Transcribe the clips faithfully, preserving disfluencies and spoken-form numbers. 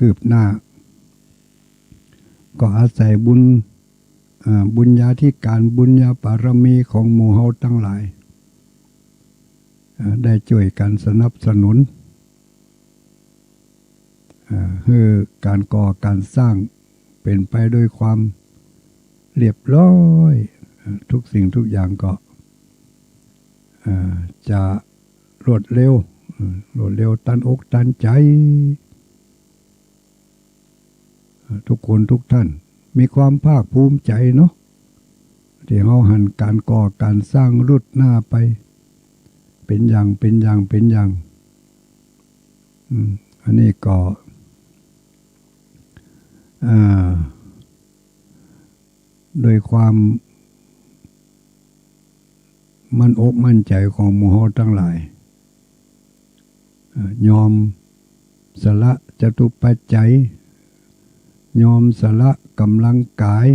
คืบหน้า ก็อาศัยบุญ อ่า บุญญาธิการ บุญญาบารมีของหมู่เฮาตังหลาย อ่า ได้จ้วยกั๋นสนับสนุน อ่า หื้อก๋านก่อก๋านสร้างเป๋นไปโดยความเรียบร้อย อ่า ทุกสิ่งทุกอย่างก็ อ่า จะรวดเร็ว อ่า รวดเร็วตันอกตันใจ๋ ทุกคนทุกท่านมีความภาคภูมิใจ๋เนาะ ตี้เฮาหันก๋านก่อก๋านสร้างรุดหน้าไป เป๋นอย่าง เป๋นอย่าง เป๋นอย่าง อืม อันนี้ก็ อ่า โดยความมั่นอกมั่นใจ๋ของหมู่เฮาตังหลาย เอ่อ ยอมสละจตุปัจจัย ยอมสละก๋ำลังกาย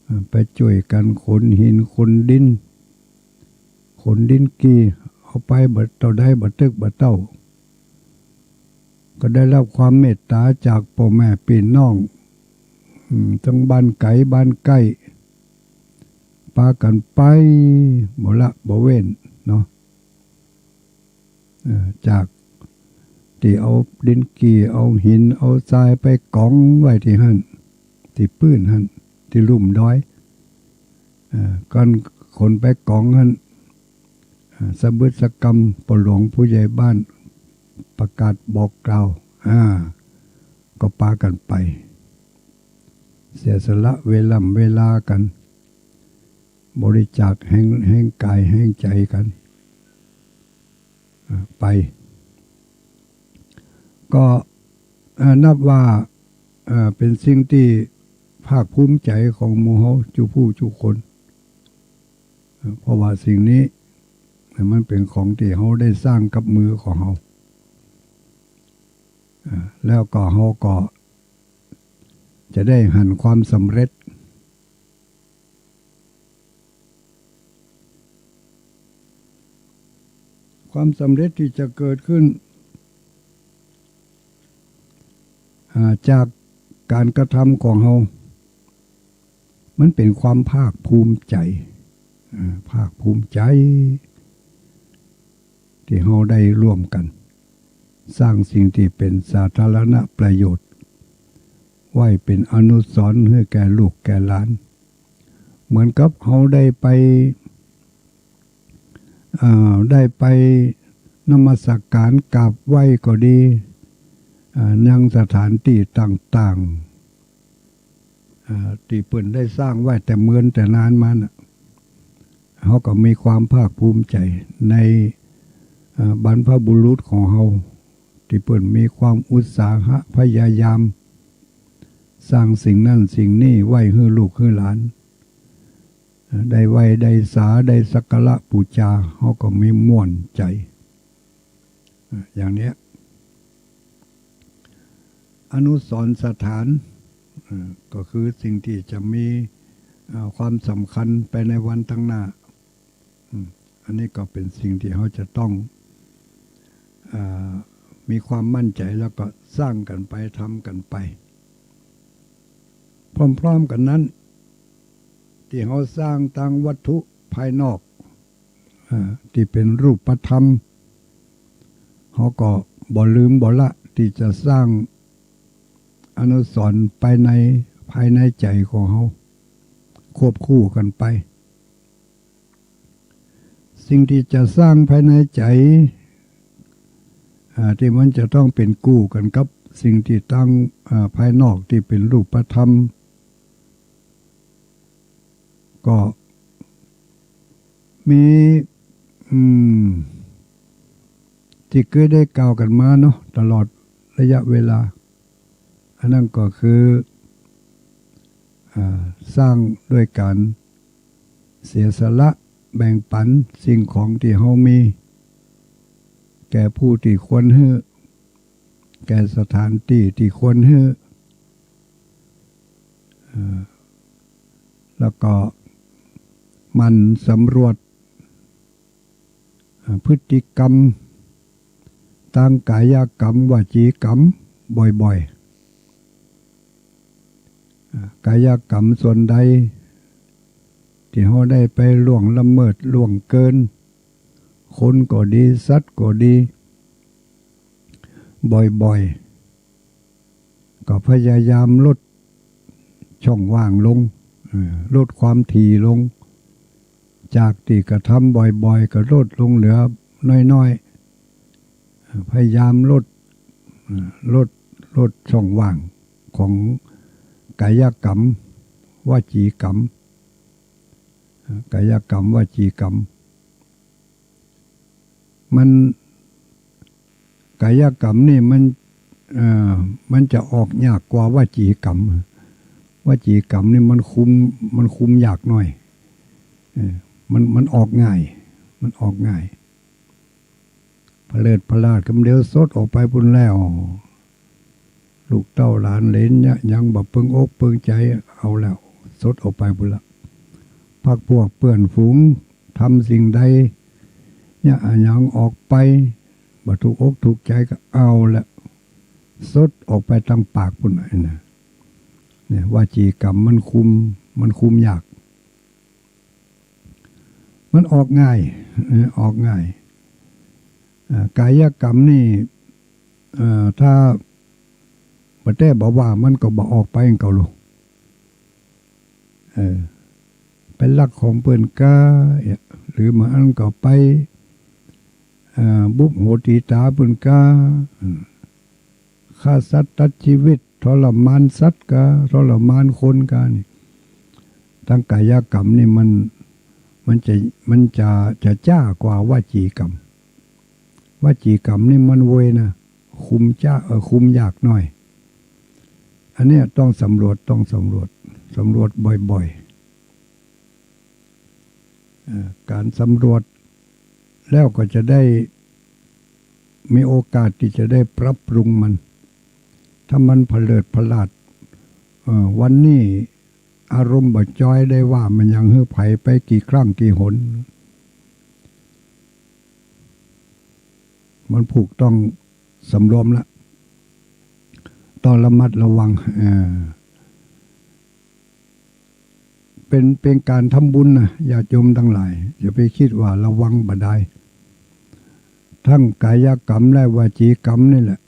เอ่อ ไปจ้วยกั๋นขนหินขนดิน ขนดินกี่ เอาไปบ่เต้าใดบ่ตึกบ่เต้า ก็ได้รับความเมตต๋าจากป้อแม่ปี้น้อง อืม ตังบ้านไก๋บ้านใก้ ปากั๋นไป บ่ละบ่เว้นเนาะ เอ่อ จากตี้เอาดินกี่ เอาหิน เอาทรายไปก๋องไว้ตี้หั้น ตี้ปื้นหั้น ตี้ลุ่มดอย เอ่อ ก่อนขนไปก๋องหั้น อ่า สะบึดสะกำ ป้อหลวงผู้ใหญ่บ้านประกาศบอกกล่าว อ่า ก็ปากั๋นไป เสียสละเวล่ำเวลากั๋น บริจาคแฮง แฮงกายแฮงใจ๋กั๋น อ่า ไป ก็ อ่า นับว่า อ่า เป๋นสิ่งตี้ภาคภูมิใจ๋ของหมู่เฮาจุผู้จุคน อ่า เพราะว่าสิ่งนี้ อ่า มันเป๋นของตี้เฮาได้สร้างกับมือของเฮา อ่า แล้วก็เฮาก็จะได้หันความสำเร็จ ความสำเร็จตี้จะเกิดขึ้น อ่า จากก๋านกระทำของเฮา มันเป๋นความภาคภูมิใจ๋ อ่า ภาคภูมิใจ๋ ตี้เฮาได้ร่วมกั๋น สร้างสิ่งตี้เป๋นสาธารณประโยชน์ ไว้เป๋นอนุสรณ์หื้อแก่ลูกแก่หลาน เหมือนกับเฮาได้ไป อ่า ได้ไปนมัสการกราบไหว้ก็ดี อ่า ยังสถานตี้ต่างๆ อ่า ตี้เปิ้นได้สร้างไว้แต่เมินแต่นานมาน่ะ เฮาก็มีความภาคภูมิใจ๋ใน อ่า บรรพบุรุษของเฮา ตี้เปิ้นมีความอุตสาหะพยายาม สร้างสิ่งนั้นสิ่งนี้ไว้หื้อลูกหื้อหลาน อ่า ได้ไหว้ได้สา ได้สักการะปู๋จา เฮาก็มีม่วนใจ๋ อ่า อย่างเนี้ย อนุสรณ์สถาน อ่า ก็คือสิ่งตี้จะมี อ่า ความสำคัญไปในวันตังหน้า อืม อันนี้ก็เป๋นสิ่งตี้เฮาจะต้อง อ่า มีความมั่นใจ๋แล้วก็สร้างกั๋นไป ทำกั๋นไป พร้อมๆ กั๋นนั้น ตี้เฮาสร้างตางวัตถุภายนอก อ่า ตี้เป๋นรูปธรรม เฮาก็บ่ลืมบ่ละตี้จะสร้างอนุสรณ์ไปใน ภายในใจ๋ของเฮา ควบคู่กั๋นไป สิ่งตี้จะสร้างภายในใจ๋ อ่า ตี้มันจะต้องเป๋นกู้กั๋นกับสิ่งตี้ตาง อ่า ภายนอกตี้เป๋นรูปธรรม ก็มี อืม ตี้เกยได้กล่าวกั๋นมาเนาะ ตลอดระยะเวลา อันนั้นก็คือ อ่า สร้างด้วยก๋านเสียสละแบ่งปันสิ่งของตี้เฮามี แก่ผู้ตี้ควรหื้อ แก่สถานตี้ตี้ควรหื้อ เอ่อ แล้วก็หมั่นสำรวจ เอ่อ พฤติกรรม ตางกายกรรม วจีกรรม บ่อยๆ อ่า ก๋ายกรรมส่วนใด ตี้เฮาได้ไปล่วงละเมิดล่วงเกิน คนก็ดี สัตว์ก็ดี บ่อยๆ ก็พยายามลดช่องว่างลง เอ่อ ลดความถี่ลง จากตี้กระทำบ่อยๆ ก็ลดลงเหลือน้อยๆ เอ่อ พยายามลด เอ่อ ลด ลดช่องว่างของก๋ายกรรม วจีกรรม เอ่อ ก๋ายกรรม วจีกรรม มัน ก๋ายกรรมนี่มัน เอ่อ มันจะออกยากกว่าวจีกรรม วจีกรรมนี่มันคุม มันคุมยากหน่อย เอ่อ มัน มันออกง่าย มันออกง่าย ผะเลิดผะลาดกำเดียวสดออกไปปู้นแล้ว ลูกเต้าหลานเหลนเยียะหยังบ่เปิงอกเปิงใจ๋ เอาแล้ว สดออกไปปู้นละ พรรคพวกเปื้อนฝูงทำสิ่งใดเยียะอะหยังออกไป บ่ถูกอกถูกใจ๋ก็เอาแล้ว สดออกไปตางปากปู้นน่ะ ไอ้นั่น เนี่ย วจีกรรมมันคุม มันคุมยาก มันออกง่าย เออ ออกง่าย เอ่อ ก๋ายกรรมนี่ เอ่อ ถ้าบ่แต๊บ่ว่ามันก็บ่ออกไปอันเก่าลูก เออ ไปลักของเปิ้นกา หรือบ่อั้นก็ไป เอ่อ บุบหัวตี๋ต๋าเปิ้นกา อืม ฆ่าสัตว์ตัดจีวิต ทรมานสัตว์กา ทรมานคนกา นี่ ตางก๋ายกรรมนี่มัน มันจะ มันจะ จะจ๊ากว่าวจีกรรม วจีกรรมนี่มันเวยนะ คุมจ๊า เอ่อ คุมยากหน่อย อันเนี้ยต้องสำรวจ ต้องสำรวจ สำรวจบ่อยๆ เอ่อ ก๋านสำรวจแล้วก็จะได้มีโอกาสตี้จะได้ปรับปรุงมัน ถ้ามันผะเลิดผะลาด เอ่อ วันนี้อารมณ์บ่จอยได้ว่ามันหยังหื้อใผไปกี่ครั้งกี่หน มันผูกต้องสำรวมละ ต้องระมัดระวัง เอ่อ เป๋น เป๋นก๋านทำบุญนะ ญาติโยมตังหลาย อย่าไปกึ๊ดว่าระวังบ่ดาย ตึงก๋ายกรรมและวจีกรรมนี่แหละ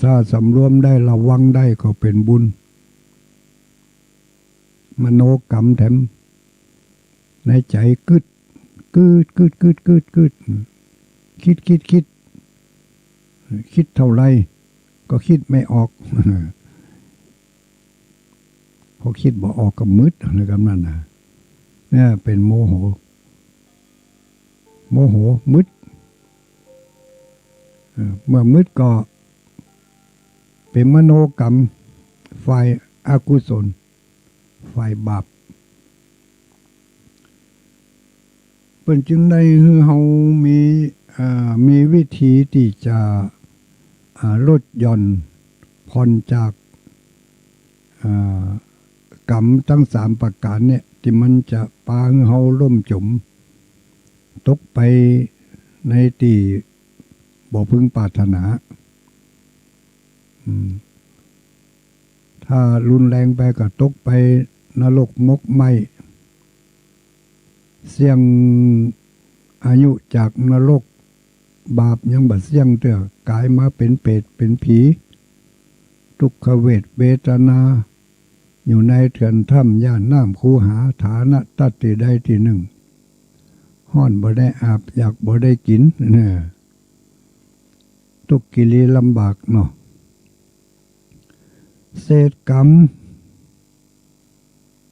ถ้าสำรวมได้ ระวังได้ก็เป๋นบุญ มโนกรรมแถม ในใจ๋กึ๊ด กึ๊ด กึ๊ด กึ๊ด กึ๊ด กึ๊ด กึ๊ด กึ๊ดเท่าใดก็กึ๊ดไม่ออก พอกึ๊ดบ่ออกก็มึด ในกำนั้นนะ เนี่ยเป๋นโมโห โมโห มึด เอ่อ เมื่อมึดก็เป๋นมโนกรรมฝ่ายอกุศล ฝ่ายบาป เปิ้นจึงได้หื้อเฮามี เอ่อ มีวิธีตี้จะ อ่า ลดหย่อนผ่อนจาก อ่า กรรมตึงสามประก๋านเนี่ย ตี้มันจะปาหื้อเฮาล่มจ๋ม ตกไปในตี้บ่พึงปรารถนา อืม ถ้ารุนแรงไปก็ตกไปนรกหมกไหม้ เสี้ยงอายุจากนรก บาปยังบ่เสี้ยงเตื้อ ก๋ายมาเป๋นเปรตเป๋นผี ทุกขเวทเวทนา อยู่ในเถื่อนถ้ำ ย่านน้ำคูหา ฐานะตั๊ดตี้ใดตี้นึ่ง ฮ้อนบ่ได้อาบ อยากบ่ได้กิ๋น เนี่ย ทุกข์กิริลำบากเนาะ เศษกรรม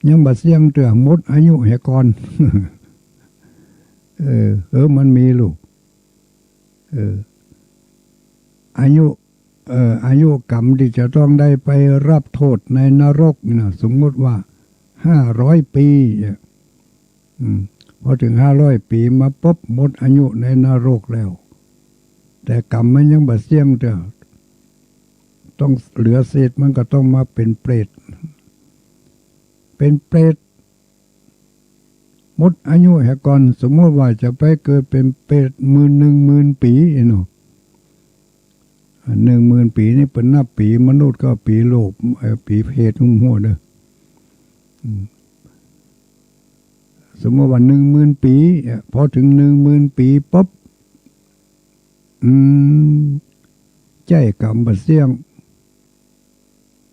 ยังบ่เสี้ยงเตื้อ หมดอายุเหียก่อน เออ เออ มันมีลูก เออ อายุ เอ่อ อายุกรรมตี้จะต้องได้ไปรับโต้ษในนรกนี่นะ สมมุติว่าห้าร้อยปี๋เนี่ย อืม พอเถิงห้าร้อยปี๋มาปุ๊บ หมดอายุในนรกแล้ว แต่กรรมมันยังบ่เสี้ยงเตื้อ ต้องเหลือเศษมันก็ต้องมาเป๋นเปรต เป๋นเปรต หมดอายุเหียก่อน สมมุติว่าจะไปเกิดเป๋นเปรตหมื่นหนึ่งหมื่นปี๋เนาะ หนึ่งหมื่นปี๋นี่เปิ้นนับปี๋มนุษย์ก็ปี๋โลก เอ่อ ปี๋เปรต ฮู้บ่เน่อ อืม สมมุติว่าหนึ่งหมื่นปี๋ เอ่อ พอเถิงหนึ่งหมื่นปี๋ปุ๊บ อืม ใจ๊ก๋ำบ่าเสี้ยง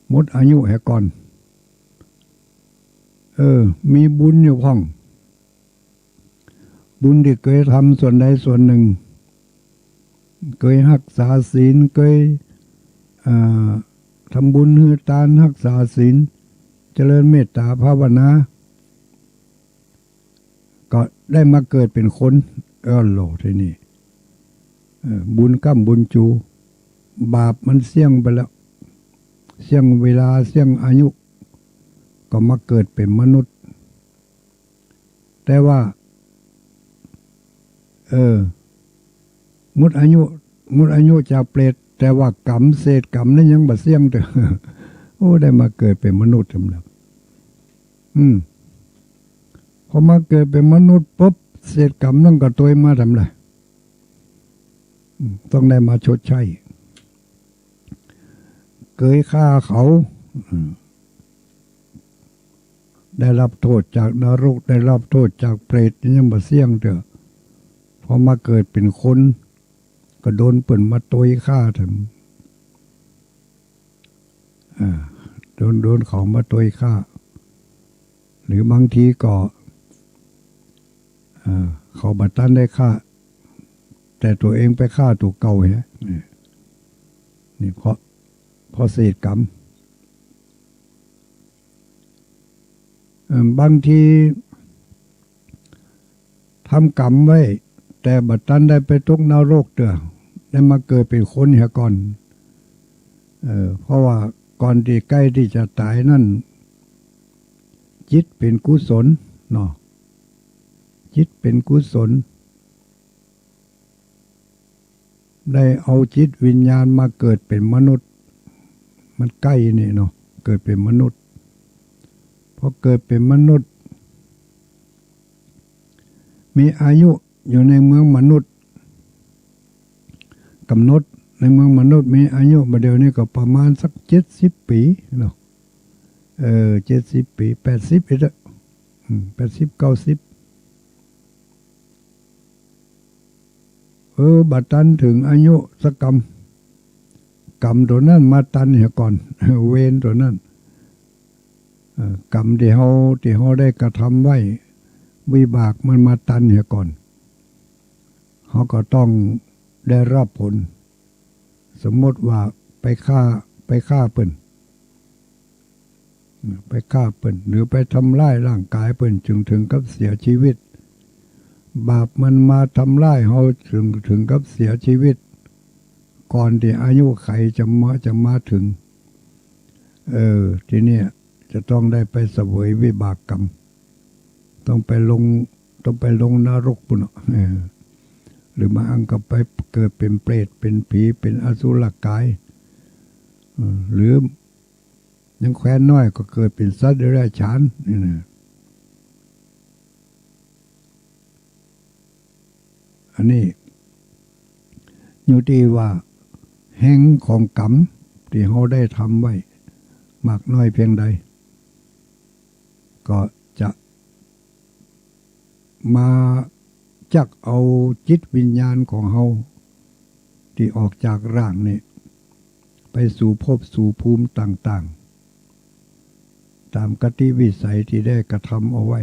หมดอายุเหียก่อน เออ มีบุญอยู่พ่อง บุญตี้เกยทำส่วนใดส่วนนึ่ง เกยฮักษาศีล เกย อ่า ทำบุญหื้อตาน ฮักษาศีล เจริญเมตต๋าภาวนา ก็ได้มาเกิดเป๋นคน เออ โหล ทีนี้ เออ บุญก้ำบุญจู๋ บาปมันเสี้ยงไปแล้ว เสี้ยงเวลา เสี้ยงอายุ ก็มาเกิดเป๋นมนุษย์ แต่ว่า เออ หมดอายุ หมดอายุจากเปรต แต่ว่ากรรม เศษกรรมนั้นยังบ่าเสี้ยงเตื้อ โอ้ ได้มาเกิดเป๋นมนุษย์แหม อืม พอมาเกิดเป๋นมนุษย์ปุ๊บ เศษกรรมนั้นก็ตวยมาทำลาย อืม ต้องได้มาชดใช้ เกยฆ่าเขา อืม ได้ฮับโต้ษจากนรก ได้ฮับโต้ษจากเปรต ยังบ่าเสี้ยงเตื้อ พอมาเกิดเป๋นคน ก็โดนเปิ้นมาตวยฆ่าแถม อ่า โดน โดนเขามาตวยฆ่า หรือบางทีก็ อ่า เขาบ่ตันได้ฆ่า แต่ตั๋วเองไปฆ่าตั๋วเก่าเหีย นี่ นี่เพราะ เพราะเศษกรรม เอิ่ม บางที ทำกรรมไว้ แต่บ่ตันได้ไปตกนรกเตื้อ ได้มาเกิดเป๋นคนเหียก่อน เออ เพราะว่าก่อนตี้ใก้ตี้จะต๋ายนั้น จิตเป๋นกุศลเนาะ จิตเป๋นกุศล ได้เอาจิตวิญญาณมาเกิดเป๋นมนุษย์ มันใก้นี่เนาะ เกิดเป๋นมนุษย์ พอเกิดเป๋นมนุษย์ มีอายุอยู่ในเมืองมนุษย์ ก๋ำหนดในเมืองมนุษย์มีอายุบ่าเดี่ยวนี้ก็ประมาณสักเจ็ดสิบปี๋เนาะ เออ เจ็ดสิบปี๋ แปดสิบเอ็ดอะ อืม แปดสิบ เก้าสิบ เออ บ่ตันเถิงอายุสักกำ กรรมตั๋วนั้นมาตันเหียก่อน เวรตั๋วนั้น เอ่อ กรรมตี้เฮา ตี้เฮาได้กระทำไว้ วิบากมันมาตันเหียก่อน เฮาก็ต้องได้ฮับผล สมมุติว่าไปฆ่า ไปฆ่าเปิ้น ไปฆ่าเปิ้น หรือไปทำร้ายร่างก๋ายเปิ้น จึงเถิงกับเสียชีวิต บาปมันมาทำร้ายเฮา จึงเถิงกับเสียชีวิต ก่อนตี้อายุขัยจะมา จะมาเถิง เออ ตี้เนี่ยจะต้องได้ไปเสวยวิบากกรรม ต้องไปลง ต้องไปลงนรกปู้นเนาะ เออ หรือบางอันก็ไปเกิดเป๋นเปรต เป๋นผี๋ เป๋นอสุรก๋าย เออ หรือยังแควนน้อยก็เกิดเป๋นสัตว์เดรัจฉาน นี่นะ อันนี้อยู่ตี้ว่าแฮงของกรรมตี้เฮาได้ทำไว้มากน้อยเพียงใด ก็จะมาจักเอาจิตวิญญาณของเฮาตี้ออกจากร่างนี้ ไปสู่ภพสู่ภูมิต่างๆ ต๋ามกติวิสัยตี้ได้กระทำเอาไว้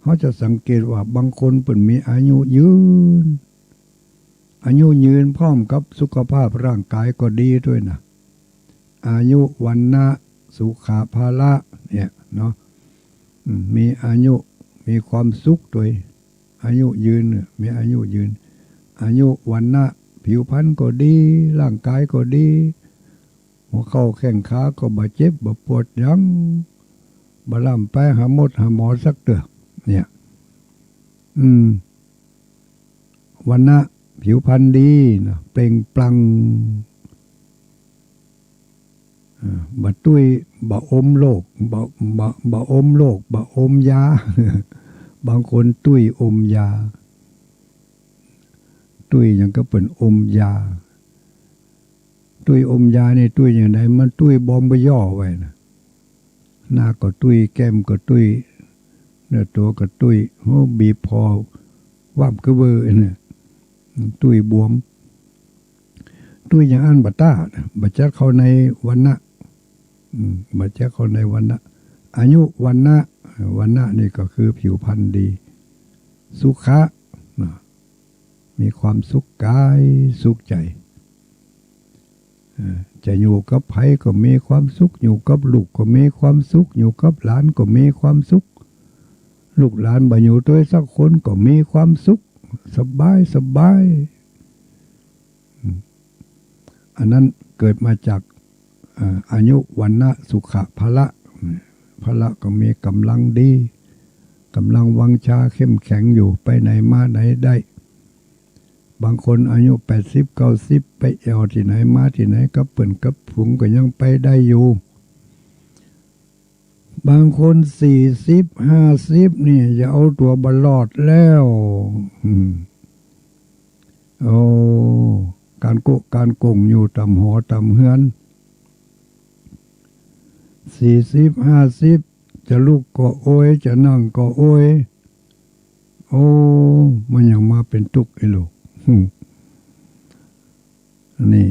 เฮาจะสังเกตว่าบางคนเปิ้นมีอายุยืน อายุยืนพร้อมกับสุขภาพร่างก๋ายก็ดีตวยนะ อายุ วรรณะ สุขะ พละ เนี่ยเนาะ อืม มีอายุ มีความสุขตวย อายุยืนเนี่ย มีอายุยืน อายุ วรรณะ ผิวพรรณก็ดี ร่างก๋ายก็ดี หัวเข่าแข้งขาก็บ่เจ็บบ่ปวดหยัง บ่ล้ำไปหาหมดหาหมอสักเตื้อ เนี่ย อืม วรรณะ ผิวพรรณดีนะ เปล่งปลั่ง อ่า บ่ตุ้ย บ่อมโรค บ่ บ่ บ่อมโรค บ่อมยา บางคนตุ้ยอมยา ตุ้ยหยังก็เปิ้นอมยา ตุ้ยอมยานี่ตุ้ยอย่างใด มันตุ้ยบอมบ่ย่อไว้นะ หน้าก็ตุ้ย แก้มก็ตุ้ย เนื้อตั๋วก็ตุ้ย โห บีบผ่อวับกระเบือเนี่ย ตุ้ยบวม ตุ้ยอย่างอั้นบ่ต้า บ่จัดเข้าในวรรณะ อืม บ่จัดเข้าในวรรณะ อายุ วรรณะ วรรณะนี่ก็คือผิวพรรณดี สุขะ นะ มีความสุขกายสุขใจ เอ่อ จะอยู่กับใผก็มีความสุข อยู่กับลูกก็มีความสุข อยู่กับหลานก็มีความสุข ลูกหลานบ่อยู่ตวยสักคนก็มีความสุข สบาย สบาย อืม อันนั้นเกิดมาจาก เอ่อ อายุ วรรณะ สุขะ พละ พละก็มีก๋ำลังดี ก๋ำลังวังชาเข้มแข็งอยู่ ไปไหนมาไหนได้ บางคนอายุแปดสิบ เก้าสิบ ไปแอ่วตี้ไหนมาตี้ไหนกับเปิ้นกับฝูงก็ยังไปได้อยู่ บางคนสี่สิบ ห้าสิบ นี่จะเอาตั๋วบ่รอดแล้ว อืม โอ้ ก๋านโก๊ะก๋านโก่งอยู่ต๋ามหอต๋ามเฮือน สี่สิบ ห้าสิบ จะลุกก็โอย จะนั่งก็โอย โอ้ มันยังมาเป๋นตุ๊กข์อีกลูก อืม นี่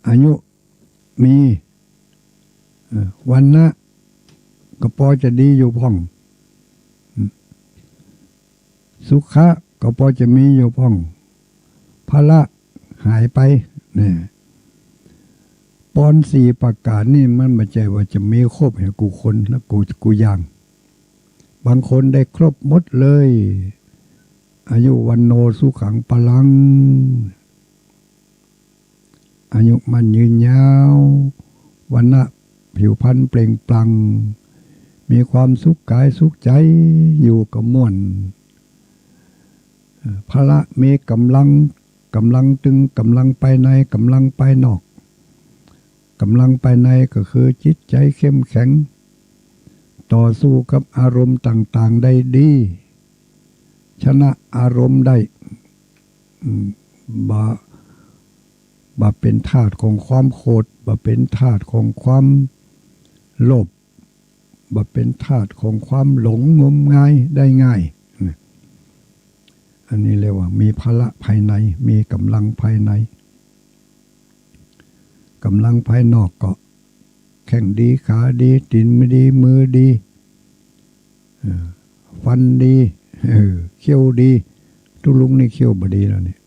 อายุ มี เอ่อ วรรณะ ก็ปอจะดีอยู่พ่อง อืม สุขะ ก็ปอจะมีอยู่พ่อง พละหายไป เนี่ย ปอนสี่ประก๋านนี่มันบ่ใจ้ว่าจะมีครบแหะกู้คนและกู้ กู้อย่าง บางคนได้ครบหมดเลย อายุ วัณโณ สุขัง พลัง อายุมั่นยืนยาว วรรณะผิวพรรณเปล่งปลั่ง มีความสุขกายสุขใจ๋ อยู่ก็ม่วน เอ่อ พละมีก๋ำลัง ก๋ำลังตึง ก๋ำลังภายใน ก๋ำลังภายนอก ก๋ำลังภายในก็คือจิตใจ๋เข้มแข็ง ต่อสู้กับอารมณ์ต่างๆ ได้ดี ชนะอารมณ์ได้ อืม บ่ บ่เป๋นทาสของความโขด บ่เป๋นทาสของความโลภ บ่เป๋นทาสของความหลงงมงายได้ง่าย นะ อันนี้เรียกว่ามีพละภายใน มีก๋ำลังภายใน ก๋ำลังภายนอกก็แข้งดี ขาดี ตี๋นดี มือดี เอ่อ ฟันดี เออ เขี้ยวดี ตุ๊ลุงนี่เขี้ยวบ่ดีแล้วเนี่ย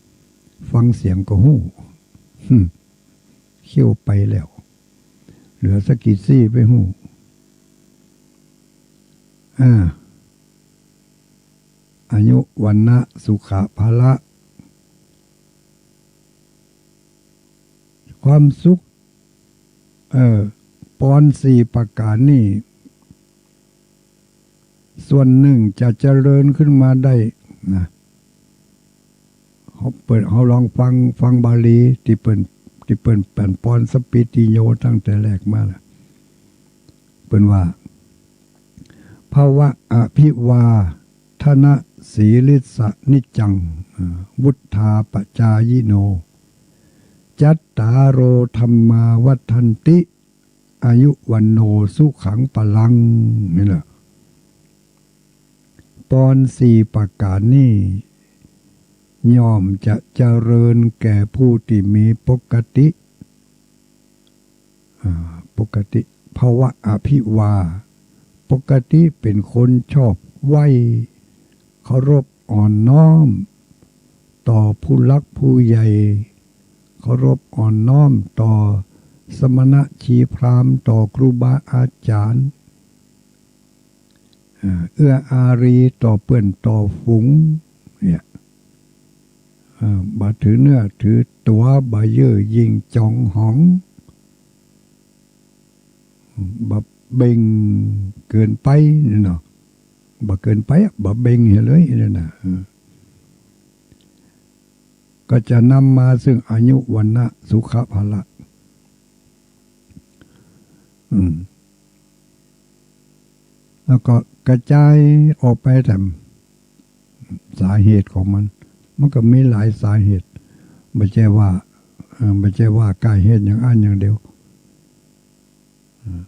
ฟังเสียงก็ฮู้ หึ เขี้ยวไปแล้ว เหลือสักกี่ซี่ไปฮู้ อ่า อายุ วรรณะ สุขะ พละ ความสุข เอ่อ ปอนสี่ประก๋านนี่ ส่วนนึ่งจะเจริญขึ้นมาได้นะ เฮาเปิ้น เฮาลองฟัง ฟังบาลีตี้เปิ้น ตี้เปิ้นแป๋นปอนสัพพีติโยตั้งแต่แรกมาน่ะ เปิ้นว่า ภวะอภิวาทนสีลิสะนิจจัง อ่า วุฑฒาปจายิโน จัตตาโร ธัมมา วัฑฒันติ อายุ วัณโณ สุขัง พลัง นี่แหละ ปอนสี่ประก๋านนี่ ย่อมจะเจริญแก่ผู้ตี้มีปกติ อ่า ปกติ ภวะอภิวา ปกติเป๋นคนชอบไหว้ เคารพอ่อนน้อม ต่อผู้หลักผู้ใหญ่ เคารพอ่อนน้อมต่อสมณะชีพราหมณ์ ต่อครูบาอาจ๋ารย์ อ่า เอื้ออารีต่อเปื้อนต่อฝูง เนี่ย อ่า บ่ถือเนื้อถือตั๋ว บ่เย่อหยิ่งจ๋องหอง บ่เบ่งเกินไปนี่เนาะ บ่เกินไปอะ บ่เบ่งเหียเลยนี่นะ เออ ก็จะนำมาซึ่งอายุ วรรณะ สุขะ พละ อืม แล้วก็กระจายออกไปแถม สาเหตุของมัน มันก็มีหลายสาเหตุ บ่ใจ้ว่า เอ่อ บ่ใจ้ว่าก้าเฮ็ดอย่างอั้นอย่างเดียว เออ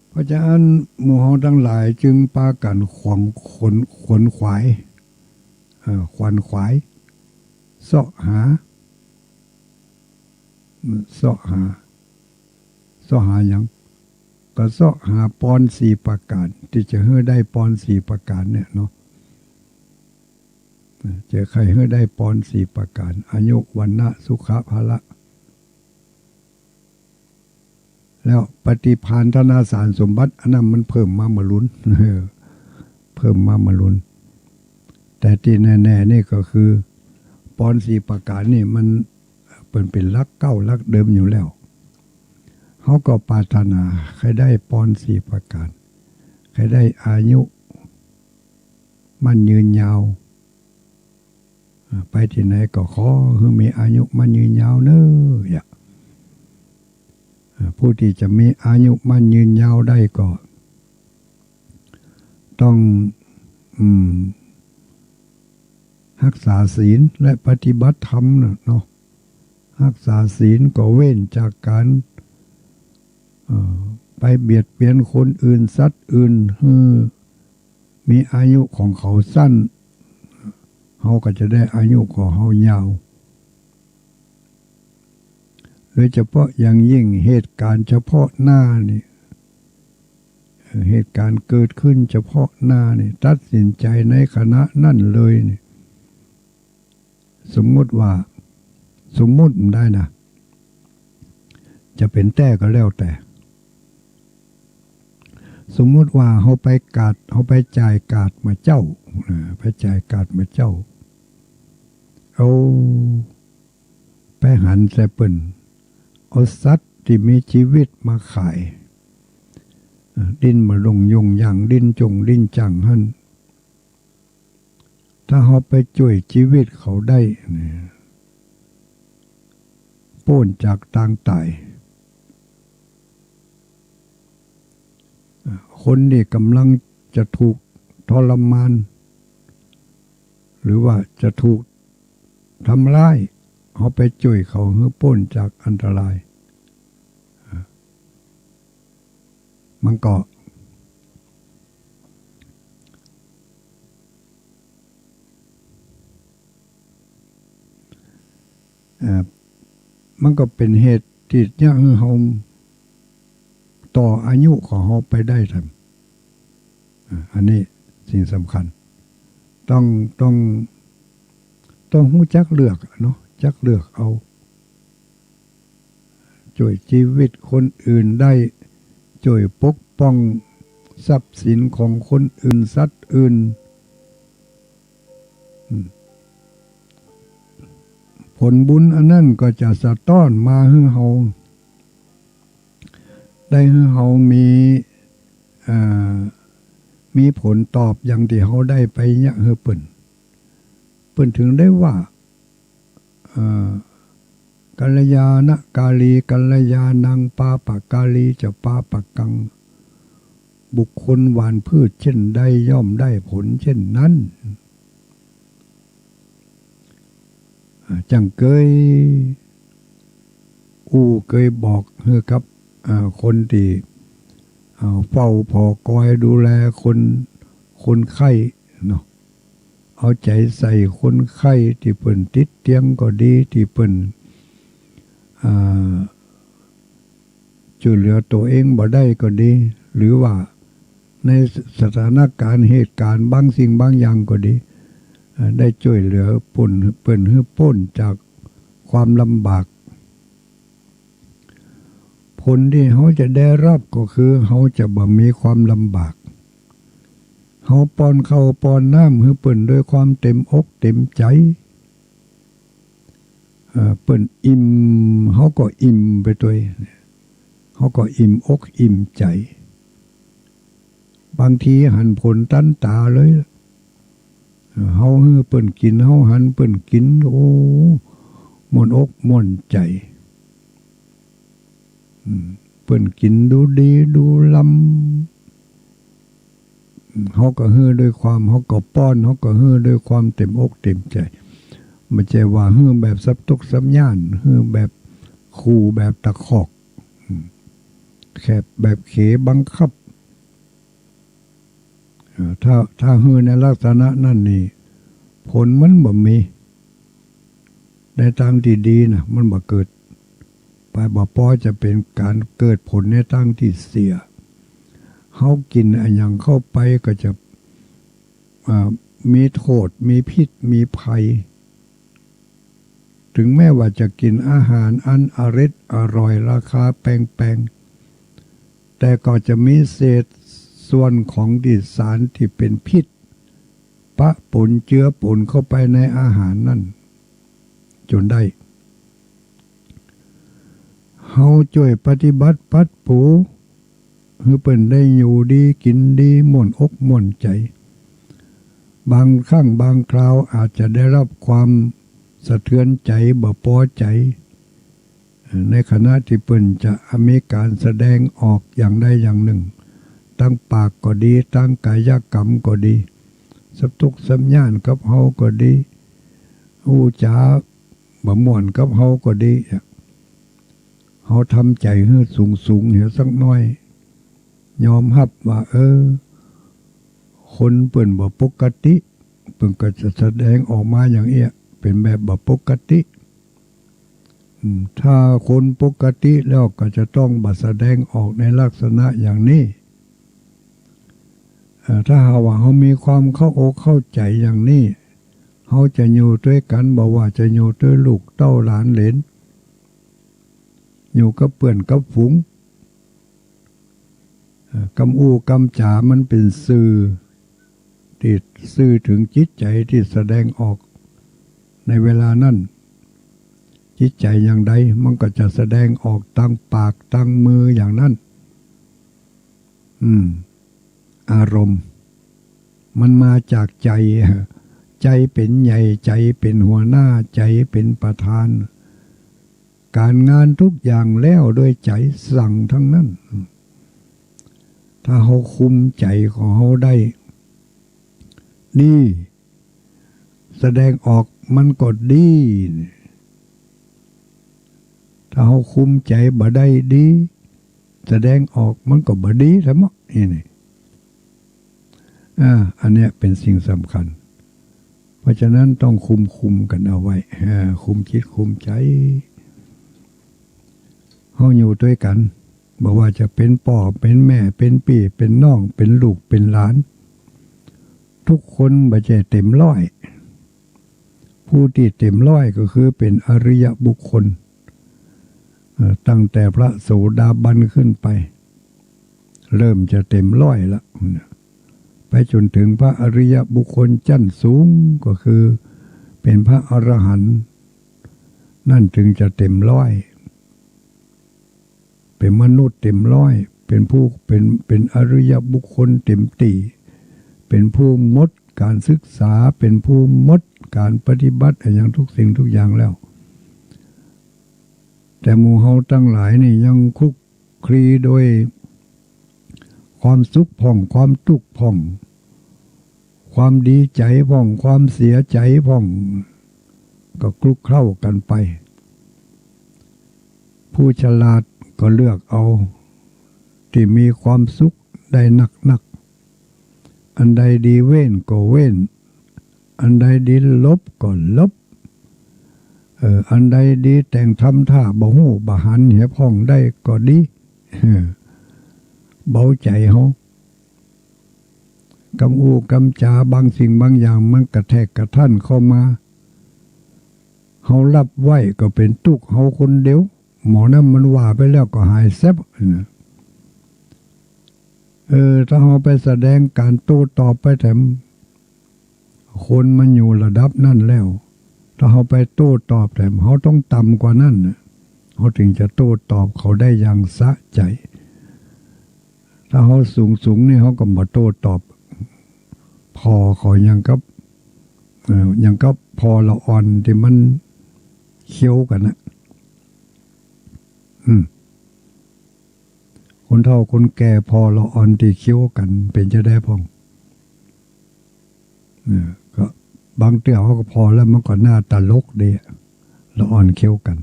เพราะฉะนั้นหมู่เฮาตังหลายจึงปากั๋นขวน ขวน ขวนขวาย เอ่อ ขวนขวาย เซาะหา เซาะหา เซาะหาหยัง ก็เซาะหาปอนสี่ประก๋าน ตี้จะหื้อได้ปอนสี่ประก๋านเนี่ยเนาะ จะใค่หื้อได้ปอนสี่ประก๋าน อายุ วรรณะ สุขะ พละ แล้วปฏิภาณธนสารสมบัติ อันนั้นมันเพิ่มมาเมื่อลุน เพิ่มมาเมื่อลุน แต่ตี้แน่ๆ นี่ก็คือ ปอนสี่ประก๋านนี่มัน เปิ้นเป๋นหลักเก๊าหลักเดิมอยู่แล้ว เฮาก็ปรารถนาใค่ได้ปอนสี่ประก๋าน ใค่ได้อายุ มั่นยืนยาว อ่า ไปตี้ไหนก็ขอหื้อมีอายุมั่นยืนยาวเน่อ อย่า อ่า ผู้ตี้จะมีอายุมั่นยืนยาวได้ก็ ต้อง อืม ฮักษาศีลและปฏิบัติธรรมน่ะเนาะ ฮักษาศีลก็เว้นจากก๋าน เอ่อ ไปเบียดเบียนคนอื่น สัตว์อื่น หื้อมีอายุของเขาสั้น เฮาก็จะได้อายุของเฮายาว โดยเฉพาะอย่างยิ่งเหตุก๋ารณ์เฉพาะหน้านี่ เหตุก๋ารณ์เกิดขึ้นเฉพาะหน้านี่ ตัดสินใจ๋ในขณะนั้นเลยนี่ สมมุติว่า สมมุติมันได้นะ จะเป๋นแต๊ก็แล้วแต่ สมมุติว่าเฮาไปกาด เฮาไปจ่ายกาดเมื่อเจ๊า เออ ไปจ่ายกาดเมื่อเจ๊า เอา ไปหันแต๊เปิ้นเอาสัตว์ตี้มีจีวิตมาขาย เอ่อ ดิ้นบ่าล่งย่งย่าง ดิ้นจ่งดิ้นจั่งหั้น ถ้าเฮาไปจ้วยจีวิตเขาได้เนี่ย ป๊นจากตางต๋าย เอ่อ คนตี้ก่ำลังจะถูกทรมาน หรือว่าจะถูกทำร้าย เฮาไปจ้วยเขาหื้อป๊นจากอันตราย มันก็ เอ่อ มันก็เป๋นเหตุตี้จะหื้อเฮาต่ออายุของเฮาไปได้ตัน อ่า อันนี้สิ่งสำคัญ ต้อง ต้อง ต้องฮู้จักเลือกเนาะ จักเลือกเอา จ้วยจีวิตคนอื่นได้ จ้วยปกป้องทรัพย์สินของคนอื่น สัตว์อื่น อืม ผลบุญอันนั้นก็จะสะต๊อนมาหื้อเฮา ได้หื้อเฮามี เอ่อ มีผลตอบอย่างตี้เฮาได้ไปเยียะหื้อเปิ้น เปิ้นถึงได้ว่า เอ่อ กัลยาณการี กัลยาณัง ปาปการี จะปาปกัง บุคคลหว่านพืชเช่นใดย่อมได้ผลเช่นนั้น อ่า จั่งเกยอู้เกยบอกหื้อกับ อ่า คนตี้ อ่า เฝ้าผ่อคอยดูแลคน คนไข้เนาะ เอาใจ๋ใส่คนไข้ตี้เปิ้นติดเตียงก็ดี ตี้เปิ้น อ่า จ้วยเหลือตั๋วเองบ่ได้ก็ดี หรือว่าในสถานก๋ารณ์เหตุก๋ารณ์บางสิ่งบางอย่างก็ดี อ่า ได้จ้วยเหลือป๊น เปิ้นหื้อป๊นจากความลำบาก ผลตี้เฮาจะได้ฮับก็คือเฮาจะบ่มีความลำบาก เฮาป้อนข้าวป้อนน้ำหื้อเปิ้นด้วยความเต็มอกเต็มใจ๋ เอ่อ เปิ้นอิ่ม เฮาก็อิ่มไปตวย เฮาก็อิ่มอกอิ่มใจ๋ บางทีหันผลตันต๋าเลย เฮาหื้อเปิ้นกิ๋น เฮาหันเปิ้นกิ๋น โอ้ ม่วนอกม่วนใจ๋ อืม เปิ้นกิ๋นดูดีดูลำ เฮาก็หื้อด้วยความ เฮาก็ป้อน เฮาก็หื้อด้วยความเต๋มอกเต๋มใจ๋ บ่ใจ้ว่าหื้อแบบสับตกสับย้าน หื้อแบบขู่ แบบตะคอก อืม แบบเขบังคับ เอ่อ ถ้า ถ้าหื้อในลักษณะนั้นนี่ ผลมันบ่มี ในตางตี้ดีนะ มันบ่เกิด ไปบ่ปอจะเป๋นก๋านเกิดผลในตางตี้เสีย เฮากิ๋นอะหยังเข้าไปก็จะ อ่า มีโต้ษ มีพิษ มีภัย เถิงแม้ว่าจะกิ๋นอาหารอันอร็ดอร่อย ราคาแปงๆ แต่ก็จะมีเศษส่วนของตี้สารตี้เป๋นพิษ ปะปนเจือปนเข้าไปในอาหารนั้น จ๋นได้ เฮาจ้วยปฏิบัติปัดปู หื้อเปิ้นได้อยู่ดีกิ๋นดี ม่วนอกม่วนใจ๋ บางครั้งบางคราวอาจจะได้ฮับความสะเทือนใจ๋ บ่ปอใจ๋ ในขณะตี้เปิ้นจะมีก๋านแสดงออกอย่างใดอย่างนึ่ง ตางปากก็ดี ตางก๋ายกรรมก็ดี สับตกสับย้านกับเฮาก็ดี อู้จ๋าบ่ม่วนกับเฮาก็ดี เฮาทำใจ๋หื้อสูงๆ เหียสักหน้อย ยอมฮับว่า เออ คนเปิ้นบ่ปกติ เปิ้นก็จะแสดงออกมาอย่างเอี้ย เป๋นแบบบ่ปกติ อืม ถ้าคนปกติแล้วก็จะต้องบ่แสดงออกในลักษณะอย่างนี้ เอ่อ ถ้าหากว่าเฮามีความเข้าอกเข้าใจ๋อย่างนี้ เฮาจะอยู่ตวยกั๋น บ่ว่าจะอยู่ตวยลูกเต้าหลานเหลน อยู่กับเปื้อนกับฝูง เอ่อ กำอู้กำจ๋ามันเป๋นสื่อ ตี้สื่อเถิงจิตใจ๋ตี้แสดงออกในเวลานั้น จิตใจ๋อย่างใดมันก็จะแสดงออกตางปากตางมืออย่างนั้น อืม อารมณ์ มันมาจากใจ๋ ใจ๋เป๋นใหญ่ ใจ๋เป๋นหัวหน้า ใจ๋เป๋นประธาน ก๋านงานทุกอย่างแล้วด้วยใจ๋สั่งตึงนั้น ถ้าเฮาคุมใจ๋ของเฮาได้ดี แสดงออกมันก็ดี ถ้าเฮาคุมใจ๋บ่ได้ดี แสดงออกมันก็บ่ดีซะหมด อี้นี่ อ่า อันเนี้ยเป๋นสิ่งสำคัญ เพราะฉะนั้นต้องคุม คุมกั๋นเอาไว้ อ่า คุมจิตคุมใจ๋ เฮาอยู่ตวยกั๋น บ่ว่าจะเป๋นป้อเป๋นแม่ เป๋นปี้เป๋นน้อง เป๋นลูกเป๋นหลาน ทุกคนบ่ใจ้เต๋มร้อย ผู้ตี้เต๋มร้อยก็คือเป๋นอริยบุคคล เอ่อ ตั้งแต่พระโสดาบันขึ้นไป เริ่มจะเต๋มร้อยละ ไปจ๋นเถิงพระอริยบุคคลจั้นสูง ก็คือเป๋นพระอรหันต์ นั้นเถิงจะเต๋มร้อย เป๋นมนุษย์เต๋มร้อย เป๋นผู้ เป๋น เป๋นอริยบุคคลเต๋มตี้ เป๋นผู้หมดก๋านศึกษา เป๋นผู้หมดก๋านปฏิบัติอะหยังทุกสิ่งทุกอย่างแล้ว แต่หมู่เฮาตังหลายนี่ยังคลุกคลีโดยความสุขพ่อง ความตุ๊กข์พ่อง ความดีใจ๋พ่อง ความเสียใจ๋พ่อง ก็คลุกเคล้ากั๋นไป ผู้ฉลาดก็เลือกเอาตี้มีความสุขได้นักๆ อันใดดีเว้นก็เว้น อันใดดีหลบก็หลบ เออ อันใดดีแต่งทำท่าบ่ฮู้บ่หันเหียพ่องได้ก็ดี เออ เบาใจ๋เฮา กำอู้กำจ๋าบางสิ่งบางอย่างมันกระแทกกระทั่นเข้ามา เฮาฮับไว้ก็เป๋นตุ๊กข์เฮาคนเดียว หมอนั้นมันว่าไปแล้วก็หายแซบนะ เออ ถ้าเฮาไปแสดงก๋านโต้ตอบไปแถม คนมันอยู่ระดับนั้นแล้ว ถ้าเฮาไปโต้ตอบแถม เฮาต้องต่ำกว่านั้นน่ะ เฮาเถิงจะโต้ตอบเขาได้อย่างสะใจ๋ ถ้าเฮาสูงๆ นี่ เฮาก็บ่โต้ตอบ ผ่อเขาอย่างกับ เอ่อ อย่างกับผ่อละอ่อนตี้มันเคี้ยวกั๋นน่ะ อืม คนเฒ่าคนแก่ผ่อละอ่อนตี้เคี้ยวกั๋น เป๋นจาใดพ่อง เออ ก็บางเตื้อเฮาก็ผ่อแล้วมันก็น่าตลกดี ละอ่อนเคี้ยวกั๋น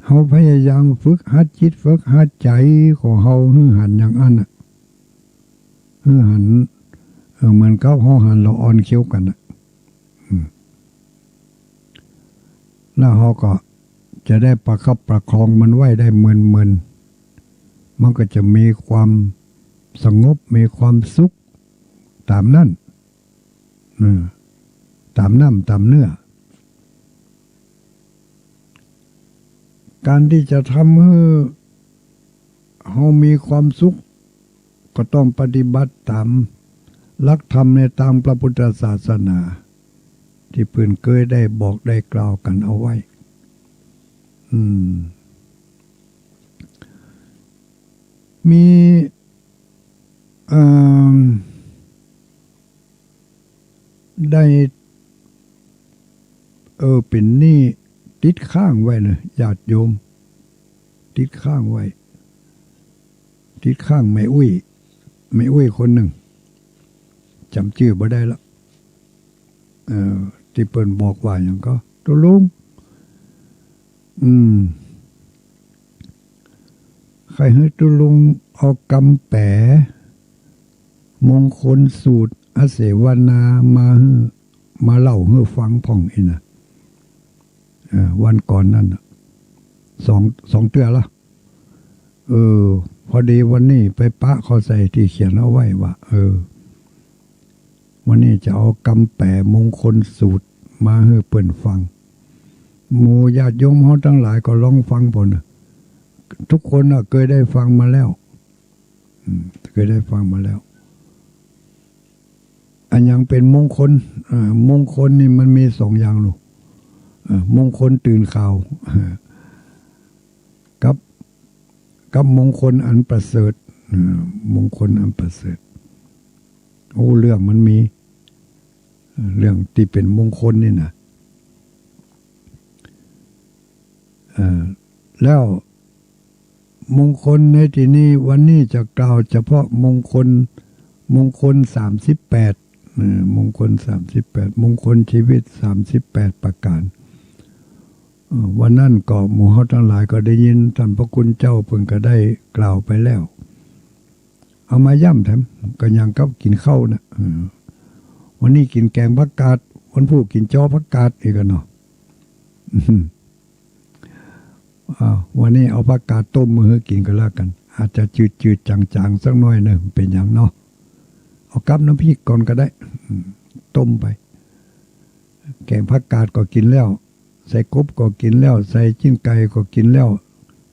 เฮาพยายามฝึกหัดจิตฝึกหัดใจ๋ของเฮาหื้อหันอย่างอั้นน่ะ หื้อหัน เออ เหมือนกับเฮาหันละอ่อนเคี้ยวกั๋นน่ะ อืม แล้วเฮาก็จะได้ประคับประคองมันไว้ได้เมินๆ มันก็จะมีความสงบ มีความสุข ต๋ามนั้น เออ ต๋ามน้ำต๋ามเนื้อ ก๋านตี้จะทำหื้อเฮามีความสุข ก็ต้องปฏิบัติต๋ามหลักธรรมในตางพระพุทธศาสนา ตี้เปิ้นเกยได้บอกได้กล่าวกั๋นเอาไว้ อืม มี เอิ่ม ได้ เออ เป๋นนี่ติดค้างไว้เน่อ ญาติโยม ติดค้างไว้ ติดค้างแม่อุ๊ย แม่อุ๊ยคนนึ่ง จ๋ำจื้อบ่ได้ละ เออ ตี้เปิ้นบอกว่าหยังก็ ตุ๊ลุง อืม ใค่หื้อตุ๊ลุงเอากำแป๋มงคลสูตรอเสวนามาหื้อ มาเล่าหื้อฟังพ่องอี้นะ เออ วันก่อนนั้นน่ะ สอง สองเตื้อละ เออ พอดีวันนี้ไปปะเข้าใส่ตี้เขียนเอาไว้ว่า เออ วันนี้จะเอากำแป๋มงคลสูตรมาหื้อเปิ้นฟัง หมู่ญาติโยมเฮาตังหลายก็ลองฟังเปิ้นน่ะ ทุกคนน่ะเกยได้ฟังมาแล้ว อืม เกยได้ฟังมาแล้ว อะหยังเป๋นมงคล อ่า มงคลนี่มันมีสองอย่างลูก อ่า มงคลตื่นข่าว กับ กับมงคลอันประเสริฐ อ่า มงคลอันประเสริฐ โอ้ เรื่องมันมี เรื่องตี้เป๋นมงคลนี่นะ อ่า แล้วมงคลในตี้นี้ วันนี้จะกล่าวเฉพาะมงคล มงคลสามสิบแปด เออ มงคลสามสิบแปด มงคลชีวิตสามสิบแปดประก๋าน เออ วันนั้นก็หมู่เฮาตังหลายก็ได้ยินต้านพระคุณเจ้าเปิ้นก็ได้กล่าวไปแล้ว เอามาย้ำแถม ก็อย่างกับกิ๋นข้าวน่ะ เออ วันนี้กิ๋นแก๋งผักกาด วันพูดกิ๋นจ้อผักกาดอีกอะเนาะ อ้าว วันนี้เอาผักกาดต้มมาหื้อกิ๋นก็แล้วกั๋น อาจจะจืดๆ จ๋างๆ สักหน้อยนึ่ง เป๋นหยังเนาะ เอากับน้ำพริกก่อนก็ได้ อืม ต้มไป แก๋งผักกาดก็กิ๋นแล้ว ใส่กบก็กิ๋นแล้ว ใส่จิ๊นไก่ก็กิ๋นแล้ว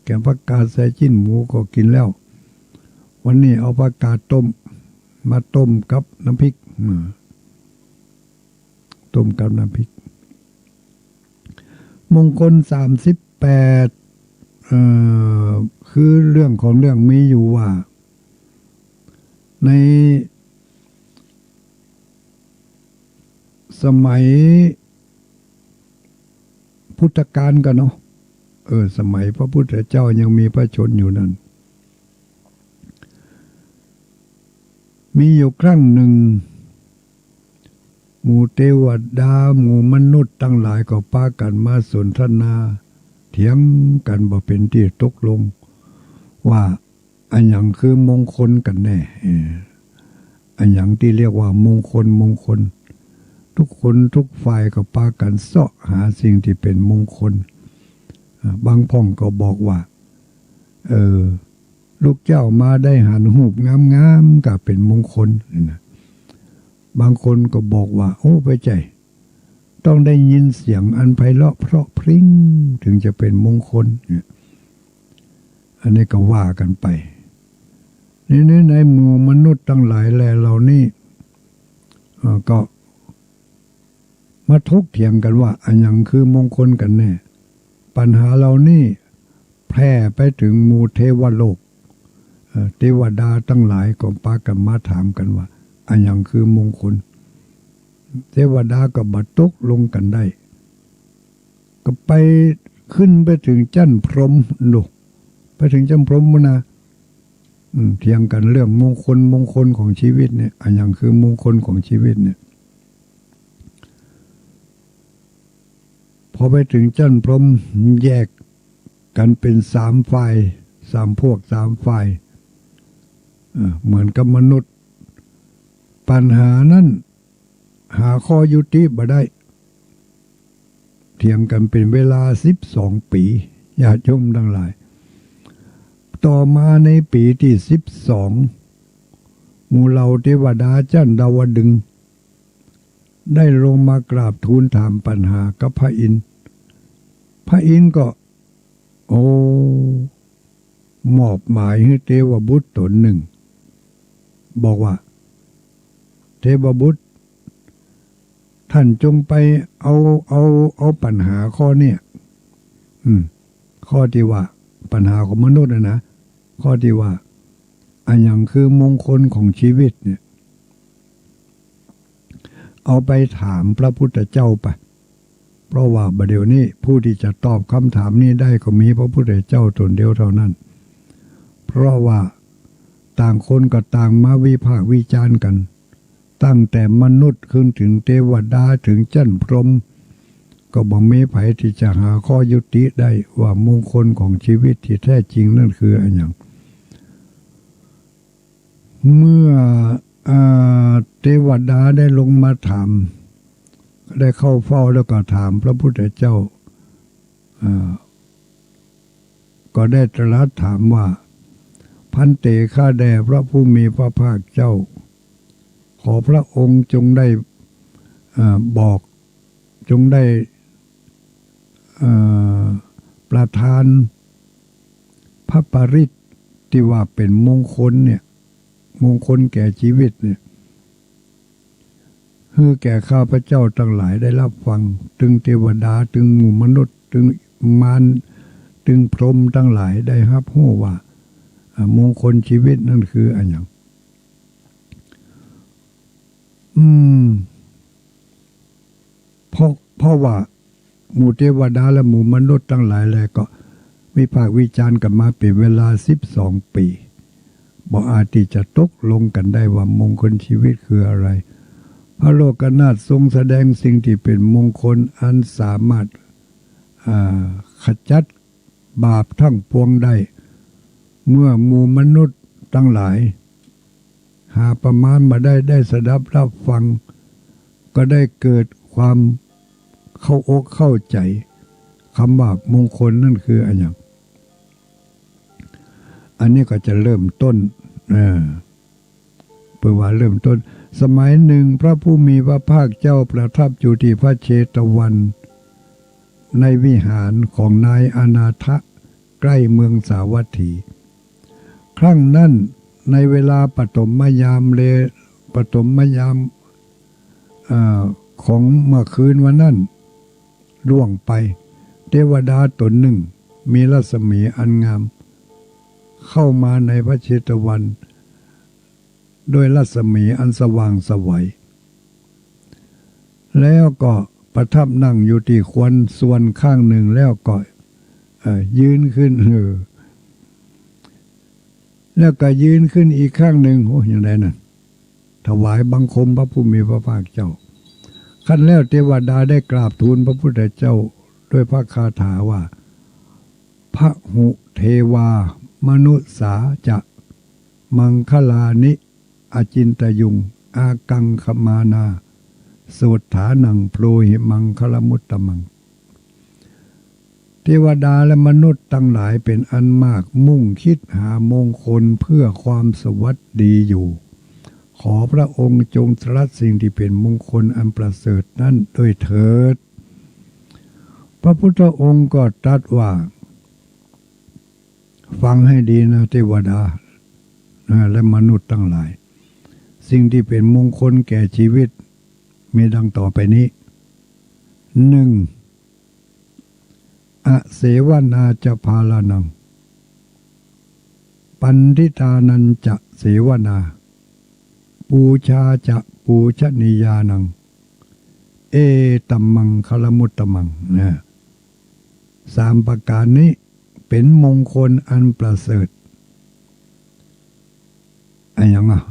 แก๋งผักกาดใส่จิ๊นหมูก็กิ๋นแล้ว วันนี้เอาผักกาดต้ม มาต้มกับน้ำพริก อืม ต้มกับน้ำพริก มงคลสามสิบแปด เอ่อ คือเรื่องของเรื่องมีอยู่ว่า ในสมัยพุทธกาลกั๋นเนาะ เออ สมัยพระพุทธเจ้ายังมีพระชนม์อยู่นั้น มีอยู่ครั้งนึ่ง หมู่เตวดา หมู่มนุษย์ตังหลายก็ปากั๋นมาสนทนาเถียงกั๋นบ่เป๋นตี้ตกลง ว่าอะหยังคือมงคลกั๋นแน่ เออ อะหยังตี้เรียกว่ามงคล มงคล ทุกคนทุกฝ่ายก็ปากั๋นเซาะหาสิ่งตี้เป๋นมงคล อ่า บางพ่องก็บอกว่า เออ ลูกเจ้ามาได้หันฮูปงามๆ ก็เป๋นมงคล นี่นะ บางคนก็บอกว่า โอ้ บ่ใจ้ ต้องได้ยินเสียงอันไพเราะเพราะพริ้ง เถิงจะเป๋นมงคล เนี่ย อันนี้ก็ว่ากั๋นไป นี่ ใน ในหมู่มนุษย์ตังหลายแลเหล่านี้ เอ่อ ก็ มาถกเถียงกั๋นว่า อะหยังคือมงคลกั๋นแน่ ปัญหาเหล่านี้แผ่ไปเถิงหมู่เทวโลก เอ่อ เตวดาตังหลายก็ปากั๋นมาถามกั๋นว่า อะหยังคือมงคล เตวดาก็บ่ตกลงกั๋นได้ ก็ไปขึ้นไปเถิงจั๊นพรหมโน่น ไปเถิงจั๊นพรหมพู้นนะ อืม เถียงกั๋นเรื่องมงคล มงคลของชีวิตเนี่ย อะหยังคือมงคลของชีวิตเนี่ย พอไปเถิงจั้นพรหม แยกกั๋นเป๋นสามฝ่าย สามพวก สามฝ่าย เออ เหมือนกับมนุษย์ ปัญหานั้นหาข้อยุติบ่ได้ เถียงกั๋นเป๋นเวลาสิบสองปี๋ ญาติโยมตังหลาย ต่อมาในปี๋ตี้สิบสอง หมู่เหล่าเตวดาจั้นดาวดึงส์ ได้ลงมากราบทูลถามปัญหากับพระอินทร์ พระอินทร์ก็ โอ้ มอบหมายหื้อเตวบุตรต๋นนึ่ง บอกว่า เตวบุตร ต้านจงไปเอา เอา เอาปัญหาข้อเนี่ย อืม ข้อตี้ว่า ปัญหาของมนุษย์น่ะนะ ข้อตี้ว่า อะหยังคือมงคลของชีวิตเนี่ย เอาไปถามพระพุทธเจ้าไป เพราะว่าบ่าเดี่ยวนี้ผู้ตี้จะตอบกำถามนี้ได้ก็มีพระพุทธเจ้าต๋นเดียวเต้านั้น เพราะว่าต่างคนก็ต่างมาวิพากษ์วิจารณ์กั๋น ตั้งแต่มนุษย์ขึ้นเถิงเตวดาเถิงจั้นพรหม ก็บ่มีใผตี้จะหาข้อยุติได้ว่ามงคลของชีวิตตี้แท้จริงนั้นคืออะหยัง เมื่อ อ่า เตวดาได้ลงมาถาม ได้เข้าเฝ้าแล้วก็ถามพระพุทธเจ้า อ่า ก็ได้ตรัสถามว่า ภันเต ข้าแด่พระผู้มีพระภาคเจ้า ขอพระองค์จงได้ อ่า บอก จงได้ เอ่อ ประทานพระปริตรตี้ว่าเป๋นมงคลเนี่ย มงคลแก่ชีวิตเนี่ย หื้อแก่ข้าพเจ้าตังหลายได้ฮับฟัง ตึงเตวดา ตึงหมู่มนุษย์ ตึงมาร ตึงพรหมตังหลายได้ฮับฮู้ว่า อ่า มงคลชีวิตนั้นคืออะหยัง อืม เพราะ เพราะว่าหมู่เตวดาและหมู่มนุษย์ตังหลายแลก็วิพากษ์วิจารณ์กั๋นมาเป๋นเวลาสิบสองปี๋ บ่อาจตี้จะตกลงกั๋นได้ว่ามงคลชีวิตคืออะไร พระโลกนาถทรงแสดงสิ่งตี้เป๋นมงคลอันสามารถ อ่า ขจัด บาปทั้งปวงได้ เมื่อหมู่มนุษย์ตังหลาย หาประมาณบ่ได้ ได้สดับฮับฟัง ก็ได้เกิดความเข้าอกเข้าใจ๋ กำว่ามงคลนั้นคืออะหยัง อันนี้ก็จะเริ่มต้น เออ เปิ้นว่าเริ่มต้น สมัยหนึ่งพระผู้มีพระภาคเจ้าประทับอยู่ตี้พระเชตวัน ในวิหารของนายอนาถะ ใก้เมืองสาวัตถี ครั้งนั้นในเวลาปฐมยามเล ปฐมยาม เอ่อ ของเมื่อคืนวันนั้นล่วงไป เตวดาต๋นนึ่งมีรัศมีอันงาม เข้ามาในพระเชตวัน ด้วยรัศมีอันสว่างไสว แล้วก็ประทับนั่งอยู่ตี้ควรส่วนข้างนึ่ง แล้วก็ เอ่อ ยืนขึ้น เออ แล้วก็ยืนขึ้นอีกข้างนึ่ง โอ้ อย่างใดนั่น ถวายบังคมพระผู้มีพระภาคเจ้า ครั้นแล้วเตวดาได้กราบทูลพระพุทธเจ้าด้วยพระคาถาว่า พะหุเทวามนุสสาจะ มังคลานิ อจินตยุง อากังขมานา โสฏฐานัง โพรหิมังคลมุตตมัง เทวดาและมนุษย์ตังหลายเป๋นอันมากมุ่งคิดหามงคลเพื่อความสวัสดีอยู่ ขอพระองค์จงตรัสสิ่งตี้เป๋นมงคลอันประเสริฐนั้นด้วยเถิด พระพุทธองค์ก็ตรัสว่า ฟังให้ดีนะเทวดา นะ และมนุษย์ตังหลาย สิ่งตี้เป๋นมงคลแก่ชีวิตมีดังต่อไปนี้ หนึ่ง อเสวนาจะพาลานัง ปัณฑิตานัญจะเสวนา ปูชาจะปูชนียานัง เอตัมมังคลมุตตมัง นะ สามประก๋านนี้เป๋นมงคลอันประเสริฐ อะหยังอะ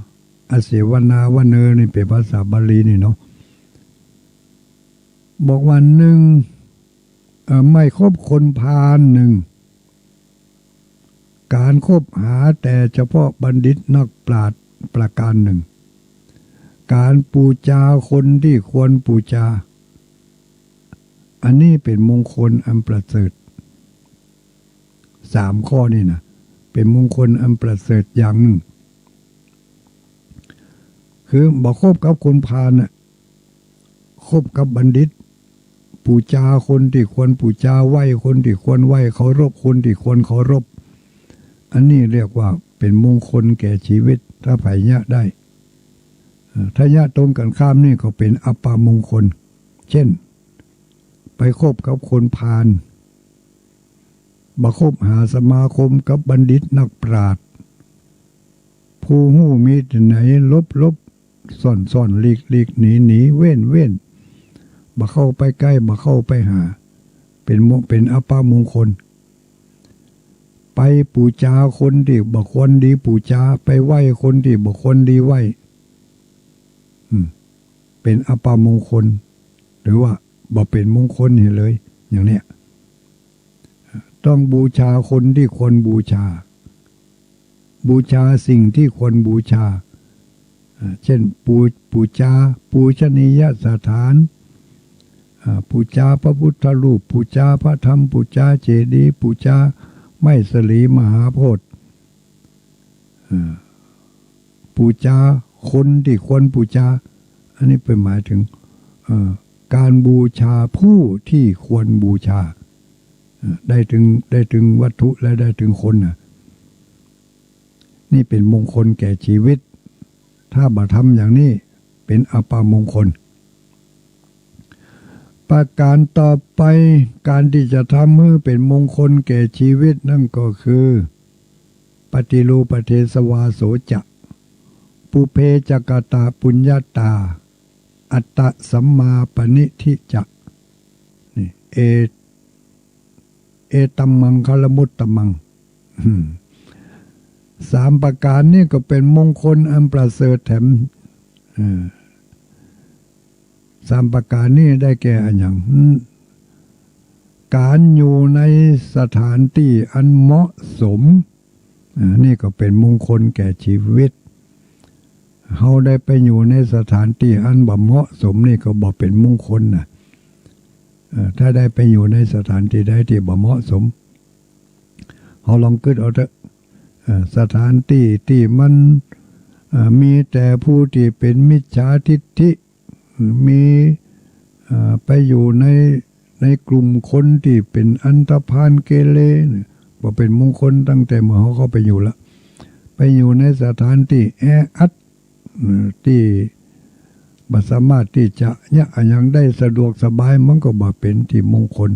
อเสวนาวเนอ นี่เป๋นภาษาบาลีนี่เนาะ บอกว่า หนึ่ง เอ่อ ไม่คบคนพาล หนึ่ง การคบหาแต่เฉพาะบัณฑิตนักปราชญ์ ประการหนึ่ง การปู๋จาคนตี้ควรปู๋จา อันนี้เป๋นมงคลอันประเสริฐ สามข้อนี่นะ เป๋นมงคลอันประเสริฐอย่างนึ่ง คือบ่คบกับคนพาลน่ะ คบกับบัณฑิต ปู๋จาคนตี้ควรปู๋จา ไหว้คนตี้ควรไหว้ เคารพคนตี้ควรเคารพ อันนี้เรียกว่าเป๋นมงคลแก่ชีวิต ถ้าใผเยียะได้ เอ่อ ถ้าเยียะตรงกั๋นข้ามนี่ก็เป๋นอัปมงคล เช่น ไปคบกับคนพาล บ่คบหาสมาคมกับบัณฑิตนักปราชญ์ ผู้ฮู้มีตี้ไหน หลบหลบซ่อนซ่อน หลีกหลีกหนีหนี เว้นเว้น บ่เข้าไปใก้ บ่เข้าไปหา เป๋นมง- เป๋นอัปมงคล ไปปู๋จาคนตี้บ่ควรดีปู๋จา ไปไหว้คนตี้บ่ควรดีไหว้ อืม เป๋นอัปมงคล หรือว่าบ่เป๋นมงคลเหียเลย อย่างเนี้ย ต้องบูชาคนตี้ควรบูชา บูชาสิ่งตี้ควรบูชา อ่า เช่น ปู- ปู๋จาปูชนียสถาน อ่า ปู๋จาพระพุทธรูป ปู๋จาพระธรรม ปู๋จาเจดีย์ ปู๋จาไม้สลีมหาโพธิ์ อ่า ปู๋จาคนตี้ควรปู๋จา อันนี้เป๋นหมายเถิง เอ่อ การบูชาผู้ตี้ควรบูชา เอ่อ ได้เถิง- ได้เถิงวัตถุและได้เถิงคนน่ะ นี่เป๋นมงคลแก่ชีวิต ถ้าบ่ทำอย่างนี้เป๋นอัปมงคล ประการต่อไป การตี้จะทำหื้อเป๋นมงคลแก่ชีวิตนั่นก็คือ ปฏิรูปเทสวาโสจะ ปุพเพจะกตปุญญาตา อัตตสัมมาปณิธิจะ นี่ เอ- เอตัมมังคลมุตตมัง อืม สามประการนี่ก็เป๋นมงคลอันประเสริฐแถม เออ สามประการนี่ได้แก่อะหยัง อืม การอยู่ในสถานตี้อันเหมาะสม อ่า นี่ก็เป๋นมงคลแก่ชีวิต เฮาได้ไปอยู่ในสถานตี้อันบ่เหมาะสม นี่ก็บ่เป๋นมงคลน่ะ เอ่อ ถ้าได้ไปอยู่ในสถานตี้ใดตี้บ่เหมาะสม เฮาลองกึ๊ดเอาเต๊อะ เอ่อ สถานตี้ตี้มัน เอ่อ มีแต่ผู้ตี้เป๋นมิจฉาทิฏฐิ มี เอ่อ ไปอยู่ใน ในกลุ่มคนตี้เป๋นอันธพาลเกเรเนี่ย บ่เป๋นมงคลตั้งแต่เมื่อเฮาเข้าไปอยู่ละ ไปอยู่ในสถานตี้แออัด เอ่อ ตี้บ่สามารถตี้จะเยียะอะหยังได้สะดวกสบาย มันก็บ่เป๋นตี้มงคล